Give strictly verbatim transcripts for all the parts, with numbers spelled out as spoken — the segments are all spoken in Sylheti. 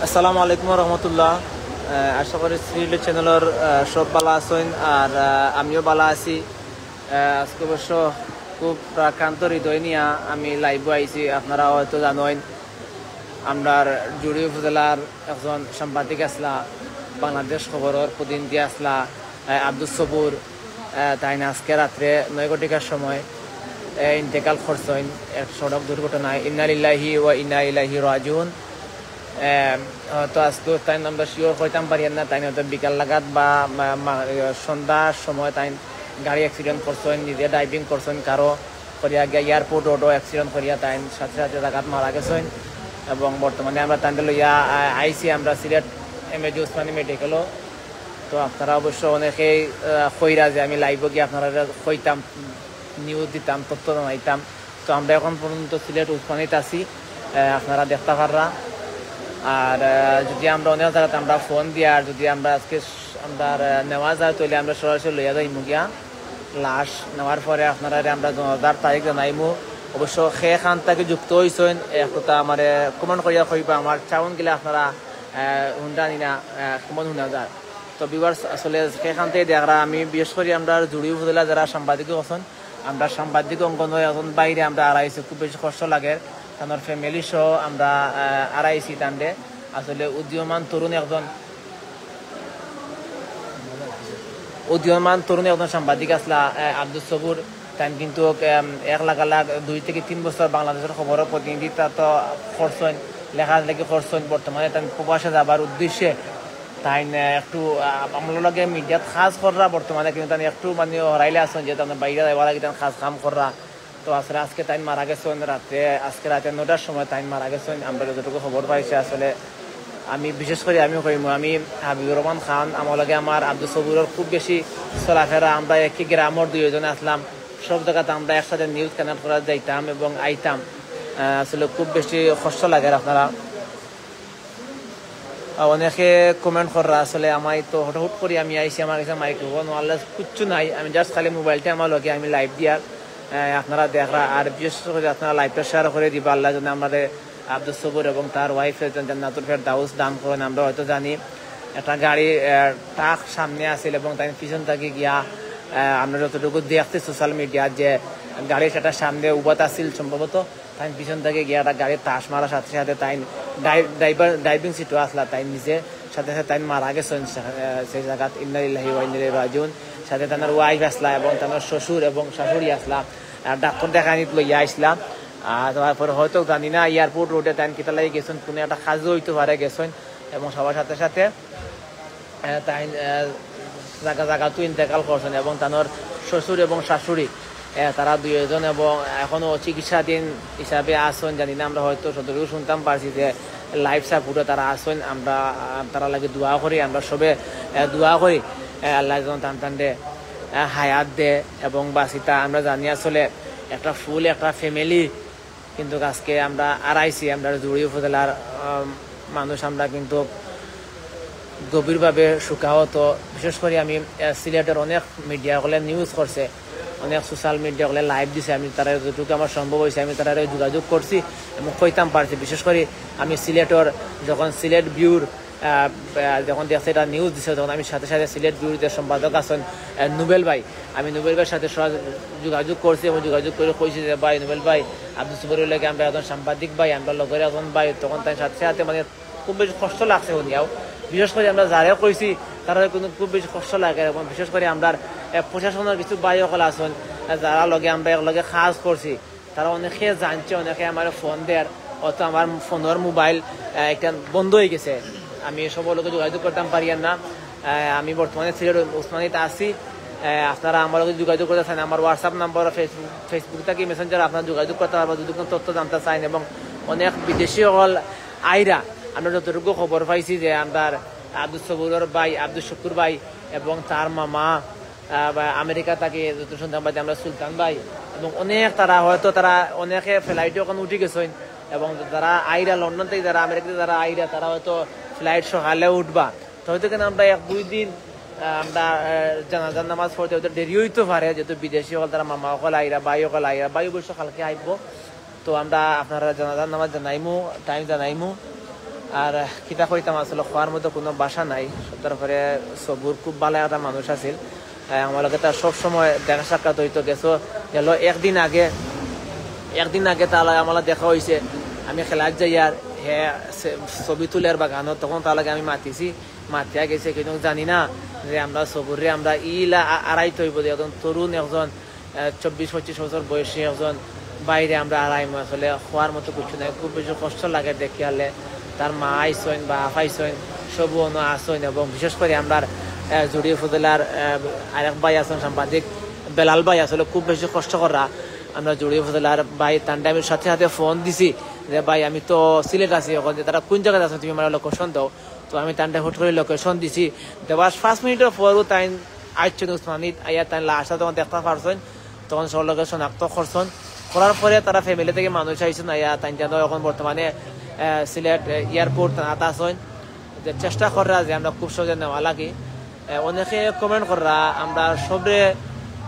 আসসালামু আলাইকুম রহমতুল্লাহ। আহ, আশা করি সিলেট চ্যানেলর, আহ, সব ভালা আছইন, আর, আহ, আমিও ভালা আছি। আহ, আজকে অবশ্য খুব প্রাক্রান্ত হৃদয় নিয়া আমি লাইভও আইছি। আপনারা হয়তো জানইন, আমরার জুড়ি উপজেলার একজন সাংবাদিক আছলা, বাংলাদেশ খবরর প্রতিনিধি আছলা, আহ, আব্দুস সবুর, আহ, তাইন আজকে রাত্রে নয় ঘটিকার সময়, আহ, ইন্তেকাল করছইন এক সড়ক দুর্ঘটনায়। ইন্না লিল্লাহি ওয়া ইন্না ইলাইহি রাজিউন। আহ, তো আজকে তাইন আমরা শিওর কইতাম পারি না, তাইন হয়তো বিকাল লাগাত বা মা-, মা-, সন্ধ্যার সময় তাইন গাড়ি অ্যাক্সিডেন্ট করছইন, নিজে ড্রাইভিং করছইন, কারো করিয়া গিয়া এয়ারপোর্ট রোডও অ্যাক্সিডেন্ট করিয়া তাইন সাথে সাথে জাগাত মারা গেছইন। এবং বর্তমানে আমরা তাইনরে লইয়া, আহ, আইছি আমরা সিলেট এমএজি উসমানী মেডিকেলও। তো আপনারা অবশ্য অনেকেই, আহ, কইরা যে আমি লাইভও গিয়া আপনারা কইতাম, নিউজ দিতাম, তথ্য জানাইতাম। তো আমরা এখন পর্যন্ত সিলেট উসমানীত আছি, আহ, আপনারা দেখতা পাররা। আর, আহ, যদি আমরা অনেক জাগাত আমরা ফোন দিয়া, আর যদি আমরা আজকে স-, আমরা, আহ, নেওয়া যায়, তাহলে আমরা সরাসরি লইয়া যাইমু গিয়া লাশ। নেওয়ার পরে আপনারা আমরা জানাজার তারিখ জানাইমু। অবশ্য কে খান থাকি যুক্ত হইছইন, একটু তা আমারে কমেন্ট করিয়া কইবা, আমার সাউন্ড গিলা আপনারা, আহ, হুনরা নি না, আহ, কেমন হুনা যায়। তো ভিউয়ার্স, আসলে কে খান থাকি দেখরা, আমি বিশেষ করি আমরা জুড়ি উপজেলা যারা সাংবাদিক আছইন, আমরা সাংবাদিক অঙ্গনর একজন বাইরে আমরা আড়াইছি, খুব বেশি কষ্ট লাগে। তানর ফ্যামিলি সহ আমরা, আহ, আড়াইছি তানরে। আসলে উদীয়মান তরুণ একজন, উদীয়মান তরুণ একজন সাংবাদিক আছলা, আহ, আব্দুস সবুর। তাইন কিন্তু, আম, এক লাগালাগ দুই থেকে তিন বছর বাংলাদেশর খবরর প্রতিনিধিত্ব করছইন, লেখালেখি করছইন। বর্তমানে তাইন প্রবাসে যাবার উদ্দেশ্যে তাইন, আহ, একটু, আহ, আমরার লগে মিডিয়াত কাজ কররা বর্তমানে, কিন্তু তাইন একটু মানে হরাইলে আছইন যে তাইন বাইরে যাইবার লাগি তাইন কাজ কাম কররা। তো আসলে আজকে তাইন মারা গেছইন রাত্রে, আজকে রাতে নয়টার সময় তাইন মারা গেছইন। আমরা যতটুকু খবর পাইছি আসলে আমি বিশেষ করি আমি কইমু, আমি হাবিবুর রহমান খান, আমার লগে আমার আব্দুস সবুরর খুব বেশি চলাফেরা, আমরা একই গ্রামর দুইজন আছলাম, সব জাগাত আমরা একসাথে নিউজ কানেক্ট করা যাইতাম এবং আইতাম। আহ, আসলে খুব বেশি কষ্ট লাগে আপনারা। আহ, অনেকে কমেন্ট কররা আসলে, আমায় তো হঠাৎ করি আমি আইছি, আমার কাছে মাইক্রোফোন ওয়্যারলেস কিচ্ছু নাই, আমি জাস্ট খালি মোবাইলটা আমার লগে আমি লাইভ দিয়ার, আহ, আপনারা দেখরা। আর বিশেষ করে আপনারা লাইভটা শেয়ার করে দিবা, আল্লাহ যেন আমাদের আব্দুস সবুর এবং তার ওয়াইফ জান্নাতুল ফেরদাউস দান করেন। আমরা হয়তো জানি একটা গাড়ি, আহ, ট্রাক সামনে আছিল এবং তাইন পিছন থাকি গিয়া, আহ, আমরা যতটুকু দেখছি সোশ্যাল মিডিয়া যে গাড়ি সেটা সামনে উবাত আছিল সম্ভবত, তাইন পিছন থাকি গিয়া একটা গাড়ি তাস মারার সাথে সাথে তাইন ডাই-, ড্রাইভার, ড্রাইভিং সিটও আছলা, তাইন নিজে সাথে সাথে তাইন মারা গেছইন সে-, আহ, সেই জাগাত। ইন্না লিল্লাহি ওয়া ইন্না ইলাইহি রাজিউন। সাথে তানর ওয়াইফ আছলা এবং তানর শ্বশুর এবং শাশুড়ি আছলা। আর ডাক্তার দেখানিত লইয়া আইছলা। আর তারপরে হয়তো জানি না এয়ারপোর্ট রোডে তাইন কিতা লাগি গেছইন, কোনো একটা কাজও হইতে পারে গেছইন। এবং সবার সাথে সাথে, আহ, তাইন, আহ, জাগা জাগাত ইন্তেকাল করছইন এবং তানর শ্বশুর এবং শাশুড়ি, আহ, তারা দুইজন এবং এখনো চিকিৎসাধীন হিসাবে আছইন। জানি না, আমরা হয়তো যতটুকু শুনতাম পারছি যে লাইফ সাপোর্টে তারা আছইন। আমরা, আহ, তারার লাগি দোয়া করি, আমরা সবে, আহ, দোয়া করি, আহ, আল্লাহ যেন তান তানরে, আহ, হায়াত দে এবং বাঁচিতা। আমরা জানি আসলে একটা ফুল একটা ফ্যামিলি, কিন্তু আজকে আমরা আড়াইছি, আমরা জুড়ি উপজেলার, আম, মানুষ আমরা কিন্তু গভীরভাবে শোকাহত। বিশেষ করি আমি, আহ, সিলেটের অনেক মিডিয়া হকলে নিউজ করছে, অনেক সোশ্যাল মিডিয়া হকলে লাইভ দিছে, আমি তারা যতটুকু আমার সম্ভব হয়েছে আমি তারা যোগাযোগ করছি এবং কইতাম পারছি। বিশেষ করি আমি সিলেটের যখন সিলেট ভিউর, আহ, আহ, যখন দেখছে এটা নিউজ দিছে, তখন আমি সাথে সাথে সিলেট ভিউর যে সম্পাদক আছেন, আহ, নুবেল ভাই, আমি নুবেল ভাইয়ের সাথে সরাসরি যোগাযোগ করছি এবং যোগাযোগ করে কইছি যে, "ভাই, নুবেল ভাই, আব্দুস সবুরর লগে আমরা একজন সাংবাদিক ভাই, আমরা লগের একজন ভাই।" তখন তাইন সাথে সাথে মানে খুব বেশি কষ্ট লাগছে শুনিয়াও। বিশেষ করে আমরা যারে কইছি, তারা কিন্তু খুব বেশি কষ্ট লাগে এবং বিশেষ করে আমরা, আহ, প্রশাসনের কিছু ভাই হকল আছইন, আহ, যারা লগে আমরা একলগে কাজ করছি, তারা অনেকে জানছে, অনেকে আমার ফোন দেয়, অত আমার ফোনের মোবাইল, আহ, একটা বন্ধ হয়ে গেছে, আমি সব লোকে যোগাযোগ করতাম পারি আর না। আহ, আমি বর্তমানে সিলেট উসমানীতে আছি। আহ, আপনারা আমার লগে যোগাযোগ করতে চান, আমার WhatsApp নাম্বার, Facebook, Facebook থাকি মেসেঞ্জার আপনারা যোগাযোগ করতে পারবেন, যদি কোনো তথ্য জানতে চান। এবং অনেক বিদেশি হকল আইরা, আমরা যতটুকু খবর পাইছি যে আমরা আব্দুস সবুরর ভাই, আব্দুস শুকুর ভাই এবং তার মামা, আহ, বা আমেরিকা থাকি যত শুনতাম পাই যে আমরা সুলতান ভাই, এবং অনেক তারা হয়তো তারা অনেকে ফ্লাইটে ওখানে উঠে গেছেন, এবং যারা আইরা লন্ডন থেকে, যারা আমেরিকা থেকে যারা আইরা, তারা হয়তো ফ্লাইট সকালে উঠবা। তো হয়তো কেন আমরা এক দুই দিন, আহ, আমরা, আহ, জানাজার নামাজ পড়তে হয়তো দেরি হইতে পারে, যেহেতু বিদেশি হকল তারা মামা হকল আইরা, ভাই হকল আইরা, ভাই অবশ্য কালকে আইব। তো আমরা আপনারা জানাজার নামাজ জানাইমু, টাইম জানাইমু। আর কিতা কইতাম, আসলে কওয়ার মতো কুনু ভাষা নাই। তারপরে সবুর খুব ভালা একটা মানুষ আছিল। আহ, আমার লগে তার সব সময় দেখা সাক্ষাৎ অইতো। গেছো, গেল একদিন আগে, একদিন আগে তার লগে আমার লগে দেখা অইছে। আমি খেলাত যাইয়ার, হে সে-, ছবি তুলের বাগানো, তখন তার লগে আমি মাতিছি, মাতিয়া গেছে। কিন্তু জানি না যে আমরা সবুররে আমরা ইলা আ-, আড়াইতে অইবো যে একজন তরুণ, একজন আহ, চব্বিশ পঁচিশ বছর বয়সী একজন ভাইরে আমরা আড়াইমু। আসলে কওয়ার মতো কিছু নাই, খুব বেশি কষ্ট লাগে দেখিয়ালে। তার মা আইছইন, বাপ আইছইন, সবু অনো আছইন, এবং বিশেষ করি আমরার, আহ, জুড়ি উপজেলার, আহ, আরেক ভাই আছইন সাংবাদিক বেলাল ভাই, আসলে খুব বেশি কষ্ট করা। আমরা জুড়ি উপজেলার ভাই, তানরে আমি সাথে সাথে ফোন দিছি যে, "ভাই, আমি তো সিলেট আছি, অখন যে তারা কুন জাগাত আছো, তুমি আমার লোকেশন দাও।" তো আমি তানরে হুট করি লোকেশন দিছি, দেওয়ার পাঁচ মিনিটর পরও তাইন আইছইন উসমানীত, আইয়া তাইন লাশটা যখন দেখতা পারছইন, তখন সব লোকে শনাক্ত করছইন। করার পরে তারা ফ্যামিলি থাকি মানুষ আইছইন, আইয়া তাইন যেন অখন বর্তমানে, আহ, সিলেট, আহ, এয়ারপোর্ট থানাত আছইন। যে চেষ্টা কররা যে আমরা খুব সহজে নেওয়া লাগি। আহ, অনেকে কমেন্ট কররা, আমরা সবরে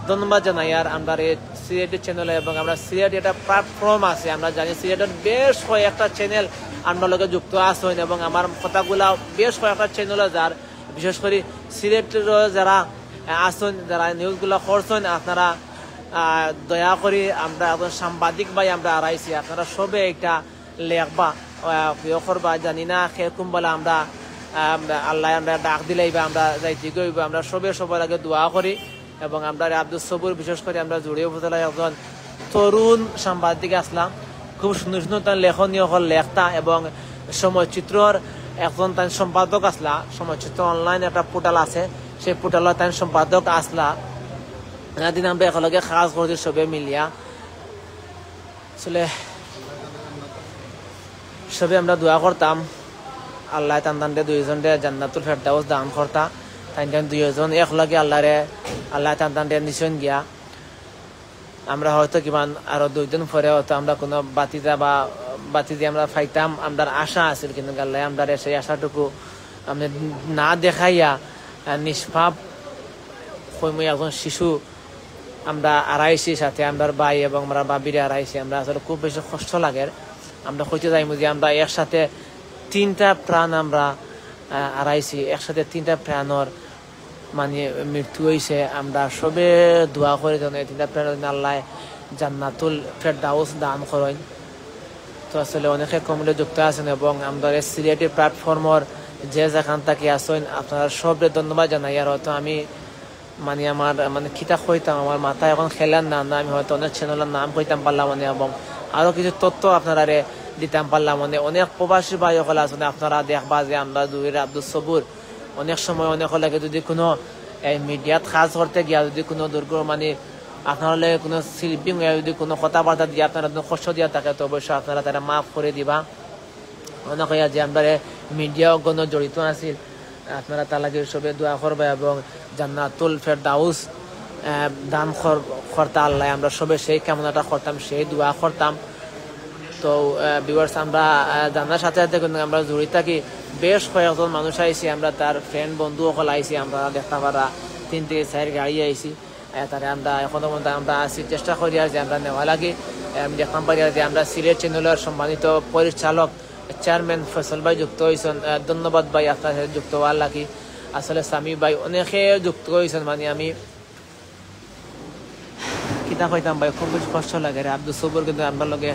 ধন্যবাদ জানাইয়ার আমরার এই সিলেটি চ্যানেলে, এবং আমরা সিলেটি একটা প্ল্যাটফর্ম আছে, আমরা জানি সিলেটের বেশ কয়েকটা চ্যানেল আমরার লগে যুক্ত আছইন, এবং আমার কথাগুলা বেশ কয়েকটা চ্যানেলে যার, বিশেষ করি সিলেটের যারা, আহ, আছইন, যারা নিউজগুলা করছইন, আপনারা, আহ, দয়া করি আমরা একজন সাংবাদিক ভাই আমরা আড়াইছি, আপনারা সবে একটা লেখবা, আহ, ইয়ে করবা, জানি না কে কুন বেলা আমরা, আহ, আল্লায় আমরা ডাক দিলাইবা, আমরা যাইতে অইবো, আমরা সবে সবার আগে দোয়া করি। এবং আমরা আব্দুস সবুর, বিশেষ করি আমরা জুড়ি উপজেলার একজন তরুণ সাংবাদিক আছলা, খুব সুন্দর সুন্দর তার লেখনী অকল লেখতা, এবং সময় চিত্রর একজন তার সম্পাদক আছলা, সময় চিত্র অনলাইন একটা পোর্টাল আছে, সেই পোর্টালর তার সম্পাদক আছলা। এতদিন আমরা একলগে কাজ করছি সবে মিলিয়া। আসলে সবে আমরা দোয়া করতাম, আল্লায় তান তানরে দুইজনরে জান্নাতুল ফেরদাউস দান করতা। তাইন তান দুইজন একলগে আল্লারে, আল্লায় তান তানরে নিছইন গিয়া। আমরা হয়তো কিমান আরো দুই দিন পরে হয়তো আমরা কুনু ভাতিজা বা ভাতিজি আমরা পাইতাম, আমরার আশা আছিল, কিন্তু আল্লায় আমরারে সেই আশাটুকু আমি না দেখাইয়া, আহ, নিষ্পাপ কইমু একজন শিশু আমরা আড়াইছি, সাথে আমরার ভাই এবং আমরার ভাবিরে আড়াইছি। আমরা আসলে খুব বেশি কষ্ট লাগের। আমরা কইতে যাইমু যে আমরা একসাথে তিনটা প্রাণ আমরা, আহ, আড়াইছি, একসাথে তিনটা প্রাণর মানে মৃত্যু অইছে। আমরা সবে দোয়া করি যেন এই তিনটা প্রাণর যেন আল্লায় জান্নাতুল ফেরদাউস দান করইন। তো আসলে অনেকে কমেন্টে যুক্ত আছইন এবং আমরার এই সিলেটি প্ল্যাটফর্মর যে যেখান থাকি আছইন, আপনারা সবরে ধন্যবাদ জানাইয়ার। হয়তো আমি মানে আমার মানে কিতা কইতাম, আমার মাথায় অখন খেলার না, না আমি হয়তো অনেক চ্যানেলর নাম কইতাম পারলাম অনে, এবং আরো কিছু তথ্য আপনারারে দিতাম পারলাম অনে। অনেক প্রবাসী ভাই অকল আছইন, আপনারা দেখবা যে আমরা জুড়ির আব্দুস সবুর অনেক সময় অনেক লাগে যদি কুনু এই মিডিয়াত কাজ করতে গিয়া যদি কুনু দুর্ঘ-, মানে আপনারার লগে কুনু স্লিপিং অইয়া যদি কুনু কথাবার্তা দিয়া আপনারা যদি কষ্ট দিয়া থাকে, তো অবশ্যই আপনারা তারে মাফ করি দিবা। অনেক অইয়া যে আমরার মিডিয়া অগণ জড়িত আছিল, আপনারা তার লাগি সবে দোয়া করবা এবং জান্নাতুল ফেরদাউস, আহ, দান কর-, করতা আল্লায়। আমরা সবে সেই কামনাটা করতাম, সেই দোয়া করতাম। তো, আহ, ভিউয়ার্স, আমরা, আহ, জানার সাথে সাথে কিন্তু আমরা জুড়ি থাকি বেশ কয়েকজন মানুষ আইছি, আমরা তার ফ্রেন্ড বন্ধু অকল আইছি, আমরা দেখতা পাররা তিন থেকে চাইর গাড়ি আইছি। আহ, তারে আমরা এখনো পর্যন্ত আমরা আছি, চেষ্টা করিয়ার যে আমরা নেওয়া লাগি। আহ, আমি দেখতাম পারিয়ার যে আমরা সিলেট চ্যানেলর সম্মানিত পরিচালক চেয়ারম্যান ফয়সল ভাই যুক্ত অইছইন। আহ, ধন্যবাদ ভাই আপনার সাথে যুক্ত অওয়ার লাগি। আসলে সামি ভাই অনেকে যুক্ত অইছইন, মানে আমি কিতা কইতাম ভাই, খুব বেশি কষ্ট লাগের। আব্দুস সবুর কিন্তু আমরার লগে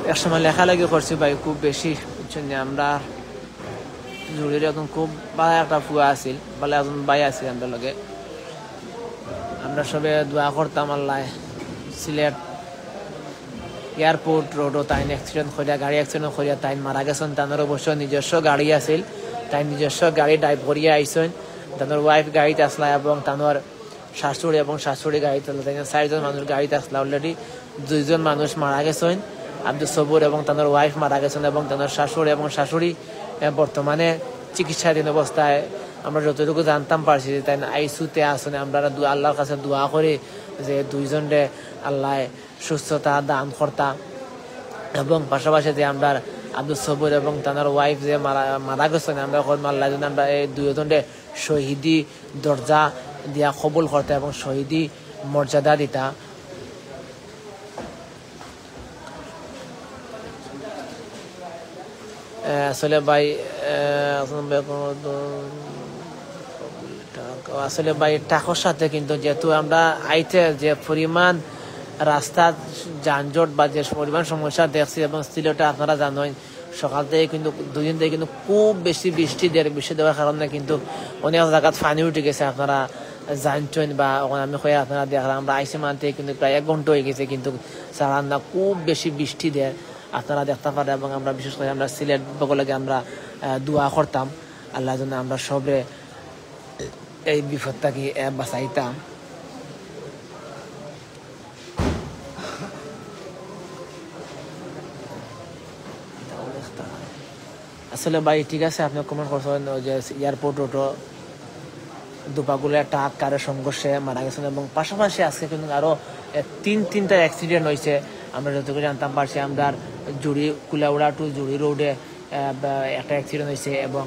একসময় লেখালেখি করছি ভাই, খুব বেশি, বুঝছইন নি? আমরা জুড়ির একজন খুব ভালা একটা ফুয়া আছিল, ভালা একজন ভাই আছিল আমরার লগে। আমরা সবে দোয়া করতাম আল্লায় সিলেট এয়ারপোর্ট রোডো তাইন অ্যাক্সিডেন্ট করিয়া, গাড়ি অ্যাক্সিডেন্ট করিয়া তাইন মারা গেছইন। তানর অবশ্য নিজস্ব গাড়ি আছিল, তাইন নিজস্ব গাড়ি ড্রাইভ করিয়া আইছইন। তানর ওয়াইফ গাড়িত আছলা এবং তানর শাশুড়ি এবং শাশুড়ি গাড়িত আছলা। তাইন চাইরজন মানুষ গাড়িত আছলা। Already দুইজন মানুষ মারা গেছইন, আব্দুস সবুর এবং তানর ওয়াইফ মারা গেছইন এবং তানর শাশুড়ি এবং শাশুড়ি, এ, বর্তমানে চিকিৎসাধীন অবস্থায়। আমরা যতটুকু জানতাম পারছি যে তাইন আইসিইউতে আছইন। আমরা দু-, আল্লার কাছে দোয়া করি যে দুইজনরে আল্লায় সুস্থতা দান করতা। এবং পাশাপাশি যে আমরার আব্দুস সবুর এবং তানর ওয়াইফ যে মারা, মারা গেছইন, আমরা কই আল্লায় যেন আমরা এই দুইজনরে শহীদি দরজা দিয়া কবুল করতা এবং শহীদি মর্যাদা দিতা। আহ, আসলে ভাই, আহ, আসলে ভাই, ট্রাকর সাথে কিন্তু যেহেতু আমরা আইতে যে পরিমাণ রাস্তার যানজট বা যে পরিমাণ সমস্যা দেখছি, এবং সিলেটে আপনারা জানেন সকাল থেকে কিন্তু দুই দিন থেকে কিন্তু খুব বেশি বৃষ্টি দের, বৃষ্টি দেওয়ার কারণে কিন্তু অনেক জায়গাত পানি উঠি গেছে। আপনারা জানছেন বা ওখানে আমি কই আপনারা দেখলাম, আমরা আইসি মানতে কিন্তু প্রায় এক ঘন্টা হয়ে গেছে, কিন্তু সারান্না খুব বেশি বৃষ্টি দের আপনারা দেখতে পারেন। এবং আমরা বিশেষ করে আমরা সিলেট বগলকে আমরা, আহ, দোয়া করতাম আল্লাহ যেন আমরা সবরে এই বিপদ থাকি, আহ, বাঁচাইতাম। আসলে ভাই, ঠিক আছে, আপনি কমেন্ট করছেন ওই যে এয়ারপোর্ট রোডও দুপাগুলো একটা ট্রাক কারের সংঘর্ষে মারা গেছেন, এবং পাশাপাশি আজকে কিন্তু আরও, এ, তিন তিনটা অ্যাক্সিডেন্ট হয়েছে। আমরা যতটুকু জানতাম পারছি, আমরা জুড়ি, কুলাউড়া টু জুড়ি রোডে, এ, বা, একটা অ্যাক্সিডেন্ট হয়েছে, এবং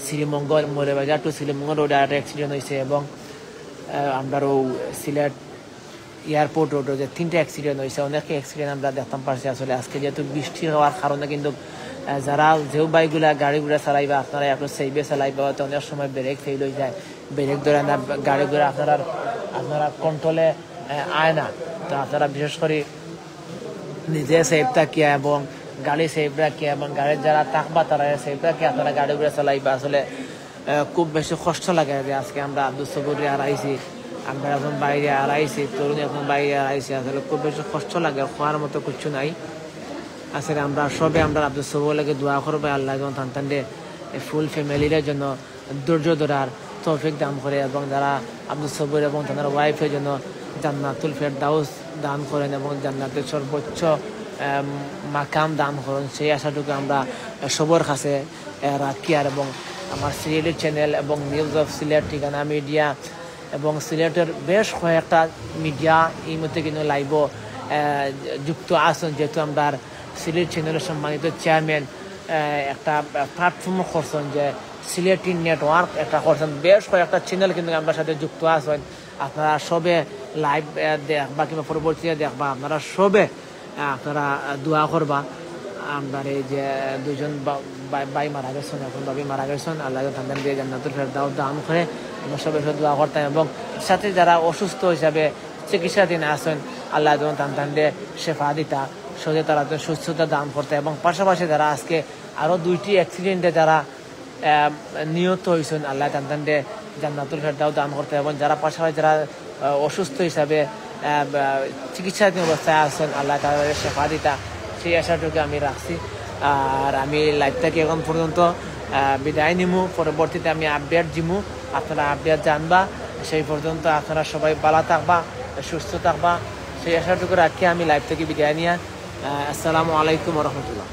শ্রীমঙ্গল মৌলভীবাজার টু শ্রীমঙ্গল রোডে একটা অ্যাক্সিডেন্ট হয়েছে, এবং, এ, আমরা ও সিলেট এয়ারপোর্ট রোডে যে তিনটা অ্যাক্সিডেন্ট হয়েছে, অনেক অ্যাক্সিডেন্ট আমরা দেখতাম পারছি। আসলে আজকে যেহেতু বৃষ্টি হওয়ার কারণে কিন্তু, আহ, যারা যেও বাইকগুলা গাড়ি ঘোড়া চালাইবা, আপনারা একটু সেফে চালাইবা, হয়তো অনেক সময় ব্রেক ফেল হয়ে যায়, ব্রেক ধরে না, গাড়ি ঘোড়া আপনারা, আপনারা কন্ট্রোলে, আহ, আয় না। তো আপনারা বিশেষ করে নিজে সেফ থাকিয়া এবং গাড়ি সেফ রাখিয়া এবং গাড়ির যারা থাকবা তারা সেফ রাখিয়া আপনারা গাড়ি ঘোড়া চালাইবা। আসলে আহ, খুব বেশি কষ্ট লাগে যে আজকে আমরা আব্দুস সবুরে হারাইছি, আমরা একজন ভাইরে হারাইছি, তরুণ একজন ভাইরে হারাইছি। আসলে খুব বেশি কষ্ট লাগে, কওয়ার মতো কিচ্ছু নাই। আসলে আমরা সবে আমরা আব্দুস সবুর লাগি দোয়া করবো, আল্লাহ যেন তান তানরে ফুল ফ্যামিলির জন্য ধৈর্য ধরার তৌফিক দান করে, এবং যারা আব্দুস সবুর এবং তার ওয়াইফের জন্য জান্নাতুল ফেরদাউস দান করেন এবং জান্নাতের সর্বোচ্চ, আম, মাকাম দান করেন, সেই আশাটুকু আমরা সবর কাছে, আহ, রাখি। আর এবং আমার সিলেটি চ্যানেল এবং নিউজ অফ সিলেট ঠিকানা মিডিয়া এবং সিলেটের বেশ কয়েকটা মিডিয়া এই মুহূর্তে কিন্তু লাইভও, আহ, যুক্ত আছেন, যেহেতু আমরা সিলেট চ্যানেলের সম্মানিত চেয়ারম্যান, আহ, একটা প্ল্যাটফর্ম করছেন, যে সিলেটি নেটওয়ার্ক একটা করছেন, বেশ কয়েকটা চ্যানেল কিন্তু আমরা সাথে যুক্ত আছেন। আপনারা সবে লাইভ, আহ, দেখবা কিংবা পরবর্তীতে দেখবা, আপনারা সবে, আহ, আপনারা, আহ, দোয়া করবা। আমরা এই যে দুইজন বা-, ভাই, ভাই মারা গেছেন, এখন ভাবি মারা গেছেন, আল্লাহ যেন তান তানরে জান্নাতুল ফেরদাউস দান করে, আমরা সবে সবে দোয়া করতাম। এবং সাথে যারা অসুস্থ হিসাবে চিকিৎসাধীন আছেন, আল্লাহ যেন তান তানরে শেফা দিতা, সহজে তারা তো সুস্থতা দান করতে। এবং পাশাপাশি যারা আজকে আরও দুইটি অ্যাক্সিডেন্টে যারা আহ, নিহত হয়েছেন, আল্লাহ তান তানরে জান্নাতুল ফেরদাউস দান করতে, এবং যারা পাশাপাশি যারা, আহ, অসুস্থ হিসাবে, আহ, বা চিকিৎসাধীন অবস্থায় আছেন, আল্লাহ তাআলা শেফা দিতা, সেই আশাটুকু আমি রাখছি। আর আমি লাইভ থেকে এখন পর্যন্ত, আহ, বিদায় নিমু। পরবর্তীতে আমি আপডেট দিমু, আপনারা আপডেট জানবা। সেই পর্যন্ত আপনারা সবাই ভালো থাকবা, সুস্থ থাকবা, সেই আশাটুকু রাখি আমি লাইভ থেকে বিদায় নিয়া, আহ, আসসালামু আলাইকুম ওয়া রাহমাতুল্লাহ।